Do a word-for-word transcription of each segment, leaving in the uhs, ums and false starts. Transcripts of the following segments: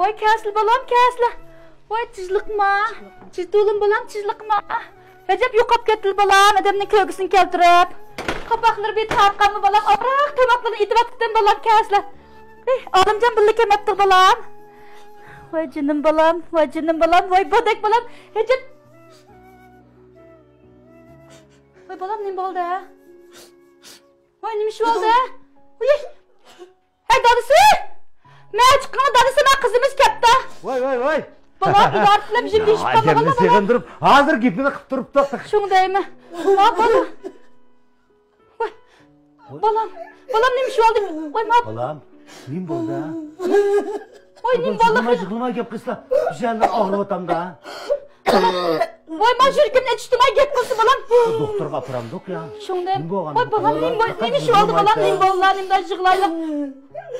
ۋاي، كەلسىلە بالام، كەلسىلە. ۋاي، تىزلىقما. تىزدۇلۇم بالام، تىزلىقما. ئەجەب يوقاپ كەتتىلە بالام، ئادەمنىڭ كۆرگۈسىنى كەلتۈرۈپ. قاپاقلىرى بىر تارتقانمۇ بالام، ئامراق تاماقلىرىنى ئېتىۋاتقىتىم بالام، كەلسىلە. ھېي، ئالىمجان بىللە كەلمەپتۇ بالام. ۋاي جېنىم بالام، ۋاي جېنىم بالام، ۋاي بودەك بالام. ئەجەب. ۋاي بالام، نېمە بولدى ھە؟ ۋاي، نېمە ئىش بولدى؟ ۋاي. ھەي، دادىسى! مەن چىققىنىڭ دادىسى، مانا قىزىمىز كەپتۇ. ۋاي، ۋاي، ۋاي! بالام، ئىدارە قىلىپ، جىم دېيىشىپ قالمىغىنلا بالام. سېغىندۇرۇپ، ھازىر گېپىنى قىلىپ تۇرۇپتۇق. شۇڭا دەيمەن. ۋاي، بالام. ۋاي. بالام، بالام، نېمە ئىش بولدى؟ ۋاي، ما- بالام، نېمە بولدى ھە؟ ۋاي، نېمە بولدى؟ يىغلىماي، يىغلىماي گەپ قىلسىلا. بىر يەرلەر ئاغرىۋاتامدا. ۋاي، ما يۈرىكىمنى ئېچىشتىماي گەپ قىلسا، بالام. دوختۇرغا ئاپىرامدۇق يا. شۇڭدە. نېمە بولغان؟ ۋاي، بالام، نېمە بولدى؟ نېمە ئىش بولدى، بالام؟ نېمە بولدى؟ نېمە دەپ يىغلايلا؟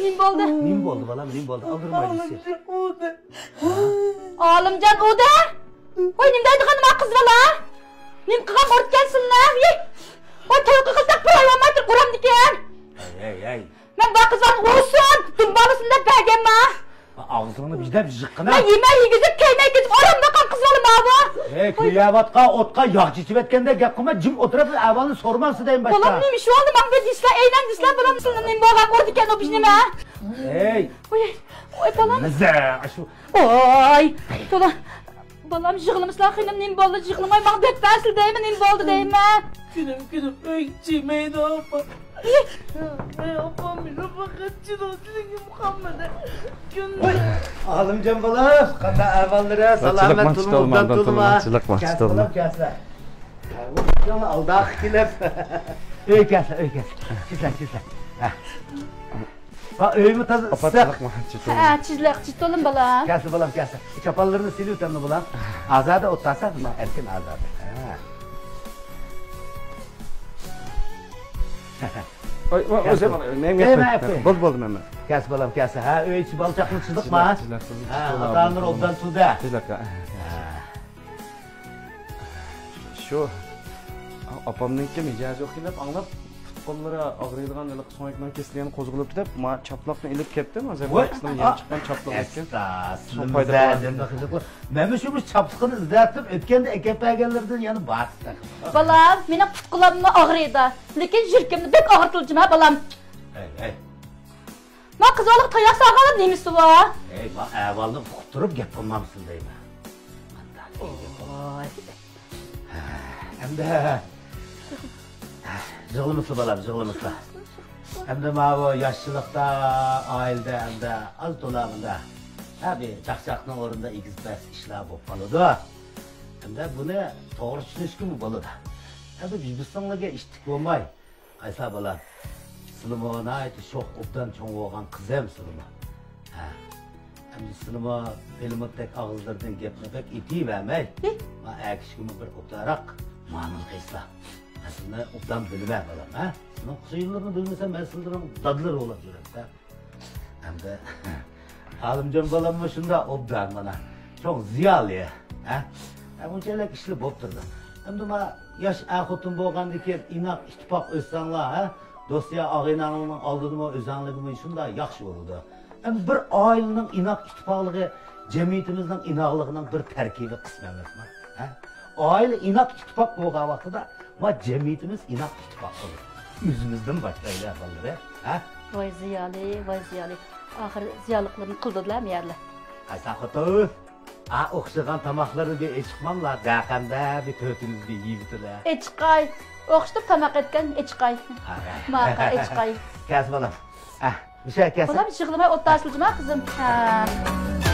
نېمە بولدى؟ نېمە بولدى، بالام؟ نېمە بولدى؟ ئالدىرىماي دېسە. ئالىمجان ئۇدە! ۋاي، نېمە دەيدىغان ما قىز بالا؟ نېمە قىلغان بولىدىكەنسىلەر؟ ۋاي، توي قىلساق بىر ئاي بولماي تۇرۇپ ئۇرامدىكەن. ھەي، ھەي، ھەي. مەن بۇ قىزلارنى ئۇرسۇن، دۇمبالىسۇن دەپ بەرگەنما؟ ئاغزىڭنى بىردەم يىغقىنا. مەن يېمەي يېگۈزۈپ، كەيمەي كېتىپ ئۇرامدىغان قىز بالا ما بۇ؟ ھەي، كۆيۈۋاتقان ئوتقا ياغ چېچىۋەتكەندەك گەپ قىلما، جىم ئولتۇرۇپ ئەھۋالنى سورىمامسىز دەيمەن باشتا. بالام، نېمە ئىش بولدى ماڭا بىر دېسىلە، ئەينەن دېسىلە، بالام، سىلەرنى نېمە بولغان ئۇرىدىكەن ئۇ بىزنى ما؟ ھەي. ۋاي، ۋاي، بالام. مىزە، ئاشۇ. ۋاي، تولا. بالام، يىغلىمىسىلا خېنىم، نېمە بولدى؟ يىغلىماي، ماڭا دەپ بەرسىلە دەيمەن، نېمە بولدى دەيمەن. كۈنۈم، كۈنۈم، ئۆيگە چىمەيدۇ، ئاپا. ئەي، ئاپام، مېنى پەقەت چىداۋاتىدىغان قالمىدى. كۈندە. ۋاي، ئالىمجان بالام، قانداق ئەھۋاللىرى؟ سالامەت تۇرما، ئوبدان تۇرما. كەلسە، بالام، كەلسە. ئالداققا كېلىپ. ئۆي كەلسە، ئۆي كەلسە. كەلسە، كەلسە. ھە. ھا، ئۆيمۇ تازا ئىسسىق. ھە، چىزلىق، چىتولۇم بالام. كەلسە، بالام، كەلسە. چاپانلىرىنى سېلىۋېتەمدۇ، بالام؟ ئازادە ئولتۇرسا، مانا ئەركىن ئازادە. ھە. ۋاي، ۋاي، ئۆزۈم، مەن گەپ قىلىپ. بولدى، بولدى، مەن، مەن. كەلسە، بالام، كەلسە. ھە، ئۆي ئىچى بالا چاقىلىق چىزلىقما؟ ھە، ئاتا-ئانىلار ئوبدان تۇردى. چىزلىق، ھە. شۇ ئاپامنىڭكى مىجەزى يوق ئىكەن دەپ ئاڭلاپ، پۇت-قوللىرى ئاغرىيدىغان ھېلىقى سۆڭەكنىڭ كېسىلى يەنە قوزغىلىپتۇ دەپ، ما چاپلاقنى ئېلىپ كەپتىم. ھازىر ۋاي، باغچىنىڭ يېڭى چىققان چاپلىقى ئىكەن. ئەستا، سىلىمىزدە ئادەمنى خىجىل قىلىپ. مەنمۇ شۇ مۇشۇ چاپلىقىنى ئىزدەتتىم، ئۆتكەندە ئەكەپ بەرگەنلىرىدىن يەنە بار. بالام، مېنىڭ پۇت-قولۇممۇ ئاغرىيدۇ، لېكىن يۈرىكىمنى بەك ئاغرىتىلدى جۇما، بالام. ھەي، ھەي. ما قىز بالىغا تاياق سالغانلار نېمىسى بار؟ ھەي، ما ئەھۋالنى ئۇقۇپ تۇرۇپ گەپ قىلمامسىز دەيمەن. ۋاي. ئەمدى يىغلىمىسىلا بالام، يىغلىمىسىلا. ئەمدى ماۋۇ ياشچىلىقتا، ئائىلىدە ئەمدى ئاز تولا مۇندا، ھە، بىر چاقچاقنىڭ ئورنىدا ئېگىز-پەس ئىشلار بولۇپ قالىدۇ. ئەمدى بۇنى توغرا چۈشىنىشكىمۇ بولىدۇ. ئەمدى بىز بىسىڭلارگە ئىتتىك بولماي، قايسا بالا، سىلىمۇ ناھايىتى شوخ، ئوبدان چوڭ بولغان قىزىم سىلىمۇ. ھە. ئەمدى سىلىمۇ پىلىموتتەك ئاغزىلىرىدىن گەپنى بەك ئېتىۋەرمەي، ما ئەر كىشىگىمۇ بىر ئوبدانراق مۇئامىلە قىلسا. مەن سىلىنى ئوبدان بىلىمەن، بالام، ھە؟ سىلىنىڭ قىيىنلىرىنى بىلمىسەم، مەن سىلىنىڭ دادىلىرى بولۇپ يۈرەمسەن. ئەمدى ئالىمجان بالاممۇ شۇنداق ئوبدان مانا. چوڭ زىيالىي، ھە؟ ھە، ئۇنچىلىك ئىشلار بولۇپ تۇرىدۇ. ئەمدى ما ياش ئەر-خوتۇن بولغاندىن كېيىن ئىناق ئىتتىپاق ئۆتسەڭلار، ھە؟ دوست-يار، ئاغىنەڭلارنىڭ ئالدىدىمۇ، ئۆزەڭلىكىمۇ شۇنداق ياخشى بولىدۇ. ئەمدى بىر ئائىلىنىڭ ئىناق ئىتتىپاقلىقى جەمئىيىتىمىزنىڭ ئىناقلىقىنىڭ بىر تەركىبىي قىسمى ئەمەسمۇ، ھە؟ ئائىلە ئىناق ئىتتىپاق بولغان ۋاقتىدا، ما جەمئىيىتىمىز ئىناق ئىتتىپاق بولىدۇ. ئۆزىمىزدىن باشلايلى، بالىلىرى، ھە؟ ۋاي زىيالىي، ۋاي زىيالىي. ئاخىرى زىيالىقلىرىنى قىلدىلە مەيەرلەر. قايسا خوتۇن؟ ئا، ئوخشىغان تاماقلىرىنى بىر ئېچىقماملا، دەقەمدە بىر تۆتىمىز بىر يېيىۋېتىلە. ئېچىقاي. ئوخشىتىپ تاماق ئەتكەن ئېچىقاي. ھە، ھە. ماقا ئېچىقاي. كەلسە بالام. ئە، مىشە كەلسە. بالام يىغلىماي ئولتۇرسىلا جۇما قىزىم. ھە.